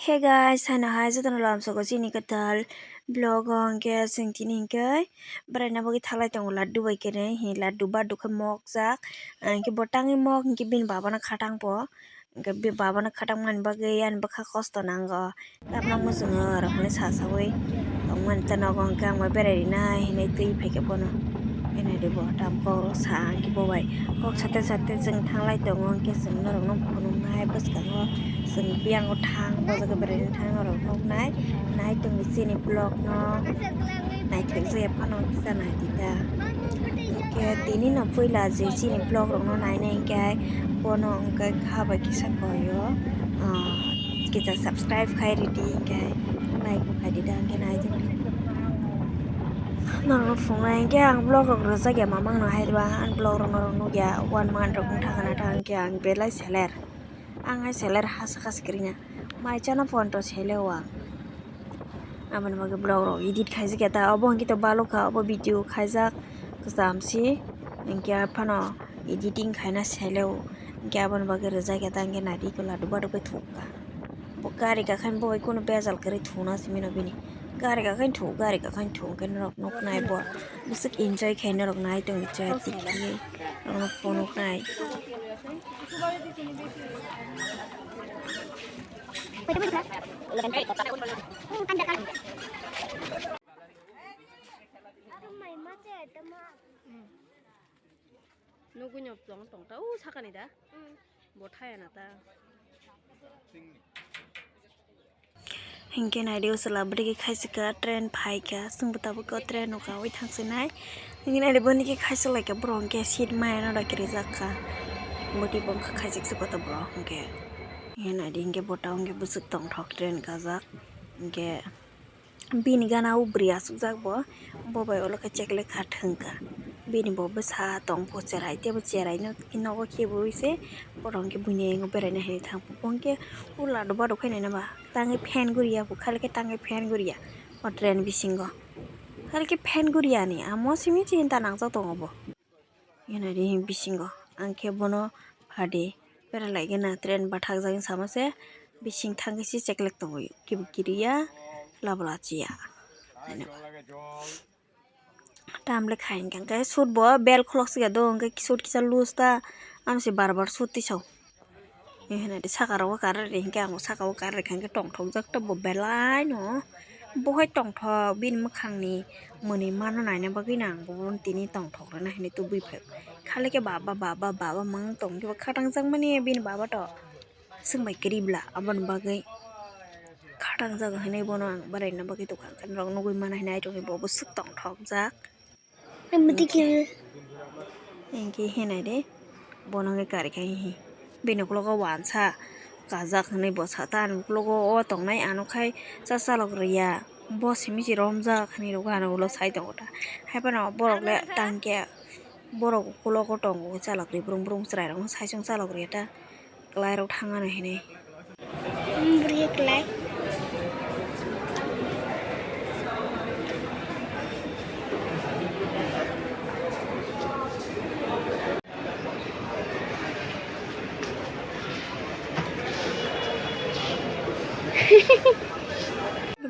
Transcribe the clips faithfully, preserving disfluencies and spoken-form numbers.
Hey guys, haino hai jotono lamsoko chini kwtal vlog o, hwnkhe chwng tini hwnkhe bwraina bagwi thalai tongo laddu bai kene, hi laddu baddu khe mokjak, hwnkhe bo tangwi mok hwnkhe bini babano khatang bo, hwnkhe bini babano khatang mani bagwi ani bwkha kosto nango, tamno muchungo rok hinwi sasawi tongmani ta nogo, hwnkhe ang bai berai rinai hinwi twi phaikhe bono. Naidi bo tam kok sa hwnkhe bo bai kok sate sate chwng thanglai tongo, hwnkhe chwng norokno phunuknai bwskango. Chwng biyango thang, bo jaga beraina thang, norok nuknai, nai tongo chini vlog no, naithok jaya phano kisa naidi ta. Hwnkhe tini no puila je chini vlog rok no nainai hwnkhe bono hwnkhe kha bai kisa koyo, ah, kisa subscribe khai ridi hwnkhe like bo khai rida hwnkhe nai tongdi. Norok no phunuknai hwnkhe ang vlog rok rwjak ya mamang no hai rw ang, ang vlog rok norok nukya one month rok wngthang na thang hwnkhe ang belai seler. Ang hai seler ha saka se kwrwina. Mai chana phone to sele o ang. Aboni bagwi vlog rok edit khaijak ya ta. Obo hwnkhe to balokha, obo video khaijak kwcham si. Hwnkhe phano editing khaina sele o. Hwnkhe aboni bagwi rwjak ya ta, hwnkhe naidi iko laddu baddu khe thukka. Bo gari gakhani bo bai kunu bejal kwrwi thuna simi no bini. Gari gakhani thu, gari gakhani thu hwnkhe norok nuknai bo. Bwswk enjoy khai norok nai tongwi chaya tikhiwi. Norokno phunuknai. Nugui no tong tong ta u sakani da. Bo thaya na ta. Hinkhe naidi o chwla bwrwi khe khaisika train phaikha, chwngbo tabuk o train o kawi thangsinai. Hinkhe naidi boni khe khaichuk laikha borok hinkhe seat maya no da kirijak kha. Bwtwi bo wngkha khaisik se kotor borok hinkhe. Hinkhe naidi hinkhe bo ta hinkhe bwswk tongthok train kajak hinkhe. Bini gana o bwrwi achukjak bo, bo bai ulo khe chekle kha thwngkha. Bini bo bwsa tong pho cherai, tei bo cherai no nogo khebu se borok hinkhe buini ayang o beraina hinwi thang pho. Bo hinkhe o lado bado khe naina ba tangwi fan guriya bo, khali khe tangwi fan guriya o train bisingo. Khali khe fan guriya ni amo simi chinta nangjak tongo bo. Yanari bisingo ang khe bono phadi beralaigena train bathakjagwi sama se bising thangkhe se cheklek tongwi kibu kiriya labla chiya. Tamle khai hwnkhe suit bo bel khulok sika do hwnkhe suit kisa loose ta amse bar bar suit tisao. Hinwi saka rogo kar ri hinkhe ang bo saka o kar rikha hinkhe tongthokjak ta bo belai no. Bo hai tongthok bini mwkhang ni mwnwi mano naina bagwi no ang bo tini tongthok rwna hinwi tubui phai. Khali khe baba baba baba mang tong khe bo khatang jak mani bini baba to swng bai kwrwi bla aboni bagwi khatang jak hinwi bono ang bwrwi na bagwi tongkha norok nugwi mano hinwi ai tongwi bo bwswk tongthok jak. Ang bwtwi khe. Hinkhe hinai de, bono wngkha karikha hihi. Bini ukologo wansa kajak hinui bo sata, ani ukologo o tongnai ano khai cha chalok riya. Bo simi se romjak hinui rwgo, ano ulo sai tongo ta. Haiphano borok le tangkhe borok ukologo tongo, chalok ri brung brung chwrai rokno saichung chalok riya ta. Kwlai rok thang ano hinui. Bwrwi kwlai.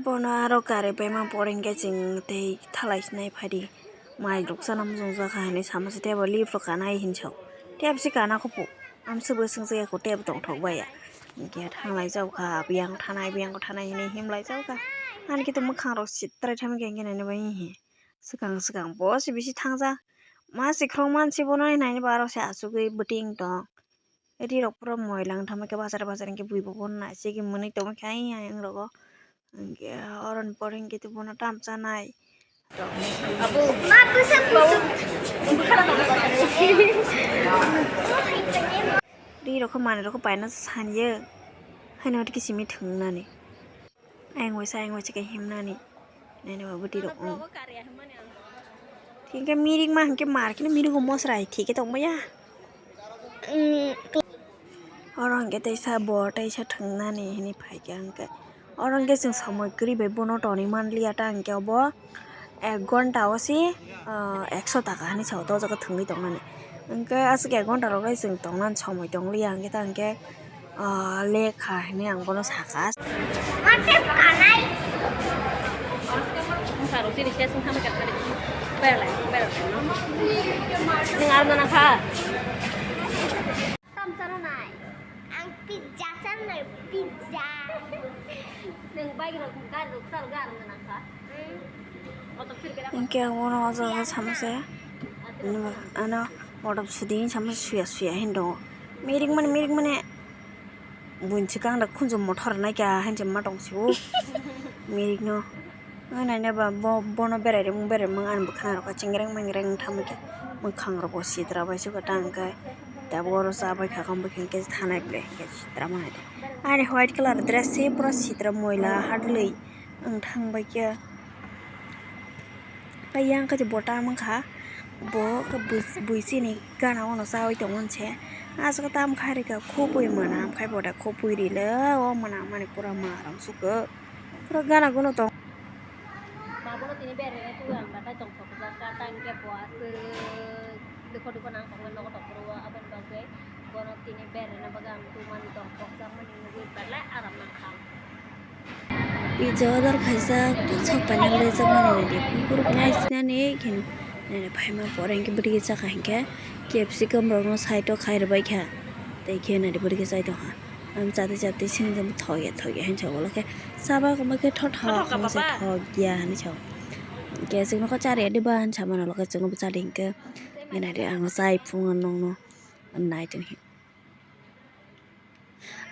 Bono aro kari paima pore hinkhe chwng tei thalai sinai phadi. Mai rok chana muchungjak kha hinui sama se tei bo lift rok kanai hinwi sao. Tei abo se kana kho po. Amswk bo swngchaya kho tei bo tongthok baiya. Hinkhe thanglai jao kha, biyang thanai, biyang thanai hinui himlai jao kha. Ani khe to mwkhang rok sitrai thangma khe hinkhe naina bai hihi. Swkang swkang bo se bisi thangjak. Ma se khorokma se bono naina bai aro se achugwi bwtwi wng tong. Ri rok pura moila wng thangma khe bachar bachar hinkhe bui bo bono naisingwi mwnwi tongma khe ayang ayang rogo. Hinkhe oroni pore hinkhe bono tam chanai. Ri rok khe manwi rok khe paina saniya. Haino hwnkhe simi thwngnani. Ayang waisa ayang waisa khe himnani. Naina ba bwtwi rok. Hinkhe mirik ma hinkhe mar khe mirik o mosra hai thik khe tongmaya. Oro hinkhe teisa bo teisa thwngnani hinui phaikha hinkhe. Oro hinkhe chwng somoi kwrwi bai bono tonwi manliya ta hinkhe obo ek ghonta o se, ah, ekso taka hinui sao ta o jaga thwngwi tongnani. Hinkhe aswk ek ghonta rok le chwng tongnani somoi tongliya hinkhe ta hinkhe Ah, lekha hinwi ang bono sakha. Nwng aro nana kha? Tam chana nai. Ang pizza chana nai, pizza. Nwng bike rok, gari rok chal ga aro nana kha? Hinkhe ang bono o jaga o samsa, ano motom sudi hinwi samsa suya suya hinwi tongo. Mirik mani, mirik mani. Buini swkang da khunju mothor naikha hinwi ma tong sio. Mirikno. Ang naina ba bo, bono berai rimung, berai rimung ani bwkhana rok chengreng mengreng wng tamo khe mwkhang rok bo sitra bai se kwtal hwnkhe. Tabuk oro cha bai kha, bwkhe hwnkhe thanai ble hwnkhe sitra ma hai de. Ani white colour dress se pura sitra moila hadlwi wng thang bai khe. Tei yang khe bota wngkha, bo khe bui-, buisini gana o no chawi tongmani se. Aswk tam khai rikha, khubui mwnam khai bo da, khubui rilo o mwnam mani pura maram sukha. Pura gana guno tong. Babono tini berene tubu ang batai tongthok jak ka, tang khe bo aswk dukho dukho nang tongmani nogo tongphuru o, aboni bagwi bono tini berene bagwi ang tumani tongthok jakmani nugwi belai aram nangkha. Pizza order khaijak, sok painani lejakmani nadi, phuru phaisinani kheno nadi phaima pore hinkhe bwrwi khe chakha hinkhe K F C kwmrokno side o khai rwbaikha, tei khe nadi bwrwi khe chai tongkha. Am chati chati sinijak thokya thokya hinwi sa, ulo khe chaba kwma khe thotho, thotho ka kwma se baba? Thokya hinwi sa. Hinkhe chwng nokha chariya diba hinwi samani ulo khe chwngno bo chadi hinkhe nadi ang chai phunukno nongno nai tongkha.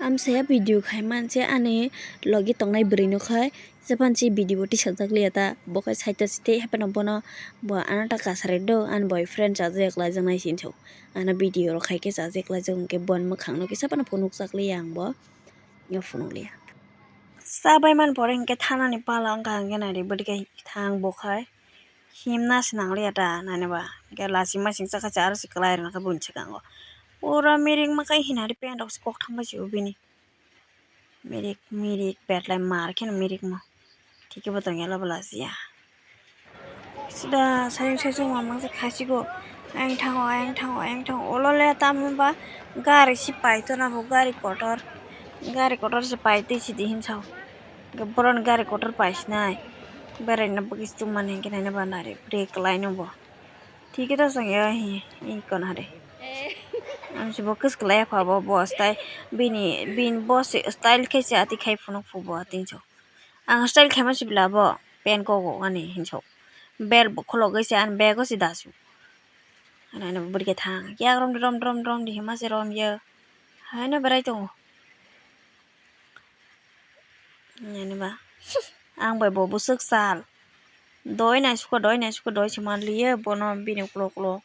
Amsaya video khai manse ani logi tongnai bwrwi no khai, jephang se video bo tisajak liya ta, bo khai side o site haphano bono bo ano ta kasari do, ani boyfriend chajak laijak nai sini thok, ano video rok khai khe chajak laijak hwnkhe bo ani mwkhang no kisa phano phunukjak liya ang bo, phunuk liya. Chabai man pore hinkhe thanani pala wngkha hinkhe nai re bwdikhe thang bo khai. Himna se nang liya ta nainaba. Hingke lachima singsa khe aro se kwlai rwna khe buini swkango. Pura mirik ma kai hinari pant rok se koktham bai se o bini. Mirik mirik petlai mar kheno mirik ma. Thikhe bo tongya labo lachiya. Sida sayung sayung ma mangsa khasigo. Ayang thango, ayang thango, ayang thango. Olo le tam hinba gari se paitona bo gari kotor. Gari kotor se paitwi sidi hinsao. Hingke boroni gari kotor paisinai. Beraina bwkhe chumani hingke naina ba nari brake laino bo. Thikhe to chwng ya hi, hi kono hade. Ang se bo kwswk lai pha bo, bo style bini, bini bo se style khe se ati khai phunuk phu bo ati hinso. Ang style khaima sibla bo pen kok ani hinso. Bel bo khologwi se ani bego se dasu. Ani ani bwrwi khe thang. Yak rom rom rom rom di hima se rom ya. Haino berai tongo. Nini ba. Ang bai bo bwswk sal. Doi nai suka, doi nai suka, doi se man liye bono bini uklok uklok.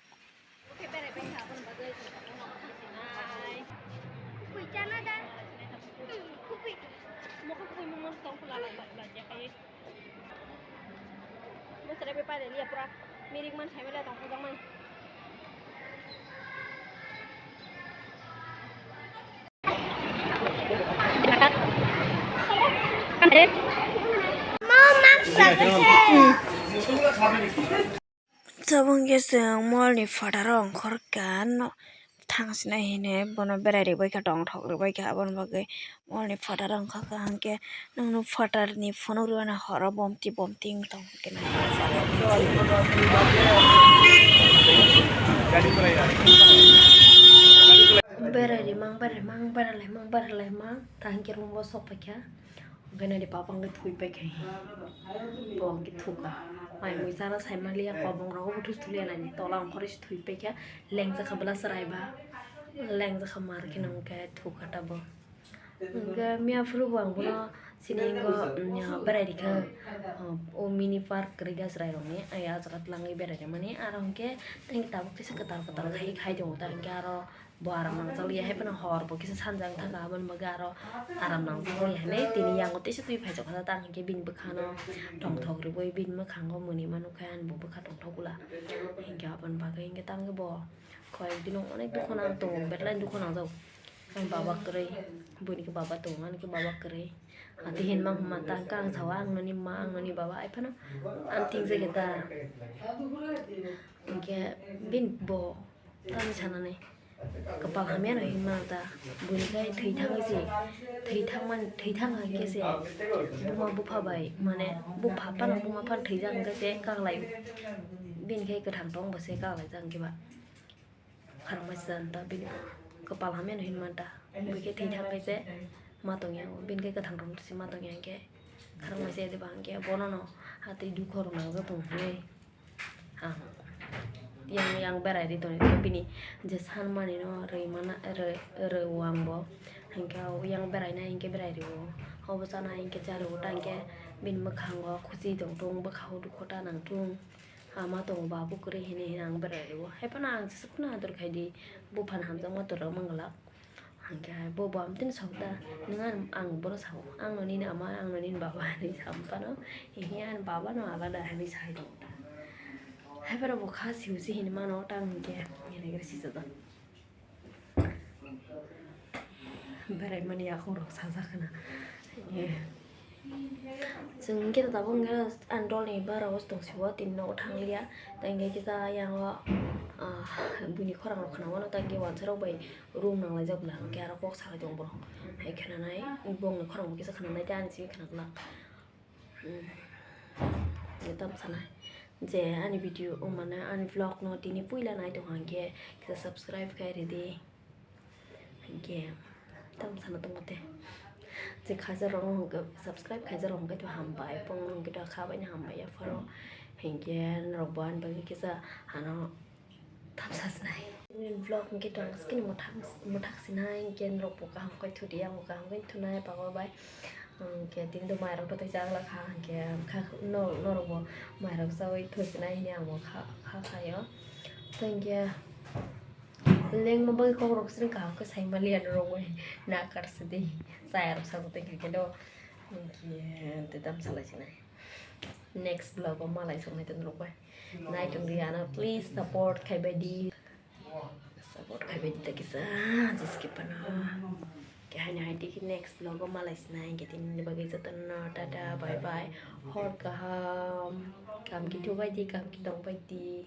Bwswk bai pare liya pura mirik man sai mele tong thajak man. Tabuk hwnkhe chwng mall ni phataro ongkhorkha, no, thangsinai hinwi bono berai rwbaikha, tongthok rwbaikha, aboni bagwi mall ni phataro ongkhorkha, hinkhe nwngno phatarni phunuk rwmani horo bomti bomti wng tong. Berai rimang, berai rimang, berai laimang, berai laimang. Ta hinkhe room o sok paikha. Hwnkhe nai di baba hwnkhe thwi paikha. Bo hwnkhe thuka. Mai mui chana saimaliya, kobong rogo bo thus thuliya nai di. Tola ongkhorwi se thwi paikha. Lengjakha bwla chwrai ba. Lengjakha mar kheno hwnkhe thuka ta bo. Hwnkhe miya phuru bo ang bono sini wngkha, mm, berai rikha, o mini park kwrwi da chwrairokni, ai ah jaga twlangwi berai rwmani, aro hwnkhe tei tabuk kisa kwtal kwtal khai khai tongo ta, hwnkhe aro bo aram nangjak liya, hai phano hor bo kisa sanja wng thangkha, aboni bagwi aro aram nangjak liya hinwi tini yango teisa twi phaijak kha ta, hwnkhe bini bwkhano tongthok rwui bini mwkhango mwnwi ma nukha, ani bo bwkha tongthok bwla, hwnkhe aboni bagwi hwnkhe tamo khe bo. Koyek bini onek dukho nang tongo, belai dukho nangjago. Ang baba kwrwi, buini khe baba tongo, ani khe baba kwrwi. Ati hinma hwnma ta hwnkhe ang sao, ang noni ma, ang noni baba, ai phano ang tingjakya ta. Hinkhe bini bo tamni sanani. Kwpal hamya no hinma ta, buini khai thwi thangwi se, thwi thangman, thwi thang hai khe se buma bupha bai, mane bupha phano buma phano thwijak hwnkhe se kaklai, bini khai kwthang tong bo se kaklaijak hwnkhe ba. Kharang bai se ta bini kwpal hamya no hinma ta, bui khe thwi thang khe se ma tong ya, bini khai kwthang tong se ma tong ya hwnkhe kharang bai se de ba hwnkhe bono no hatwi dukho rwna tong hwnwi. Ang yang, yang berai ri toni, bini je sanmani no rwi mana, rwi, rwi o ang bo. Hingke o yang berai nai hingke berai ri o. Obo chana hingke cha ri o ta hingke bini mwkhango khuchi tong tung, bwkha o dukho ta nang tung. Ama tongo babu kwrwi hini hini ang berai ri o. Hai phano ang jesuk no ador khai di, buphang hamjakma tor rok manglak. Hingke bo bo amtwino sao ta, nwng ano, ang bono sao, ang no nini ama, ang no nini baba hinwi sa phano, hihi ani baba no alada hinwi sai tongo ta. Hai phano bo kha siu se hinwi mano ta, hingke hinwi khe sijak ta. Berai mani yakhung rok sajak khna. Chwng hwnkhe tabuk hwnkhe ani dolni bara o tong sio, tini nogo thang liya. Tei hwnkhe kisa yang o, ah, buini khorang rok khna mano, tei hwnkhe wansa rok bai room nang laijak bwla, hwnkhe aro kok salai tongo borok. Hai khna nai, bongni khorang bo kisa khna nai, tei ani simi khna glak. Hmm. Tam sanai je ani video, o mane ani vlog no tini puila nai tongo hwnkhe kisa subscribe khai ridi. Hingke tam sana tongo te. Je khaijak rok hingke subscribe khaijak rok hingke to hambai, bongno hingke to kha bai hambai ya pharo. Hingke norok bo ani bagwi kisa ano tam sa sinai. Vlog hingke to ang skin mwthang, mwthang sinai hingke norok bo kaham khe thudi, ang bo kaham khe thunai papa bai. Hingke tini to mairok to tei chagla kha hingke kha no, norok bo mairok chawi thusinai hini ang bo kha, kha khayo. Tei hingke lengma bagwi kokrok sini kaham khe sai maliya norok bai nakar sidi chaya rok sajak tei khe do. Hingke te tam salai sinai. Next vlog o malai songnai tei norok bai. Nai tongdi ano please support khai bai di. Support khai bai di ta kisa jiski pano. Kehai nai di next vlog o malai sinai hingke tini bagwi jotono tata bye bye. Hor kaham. Kam ki thubai di, kam ki tongbai di.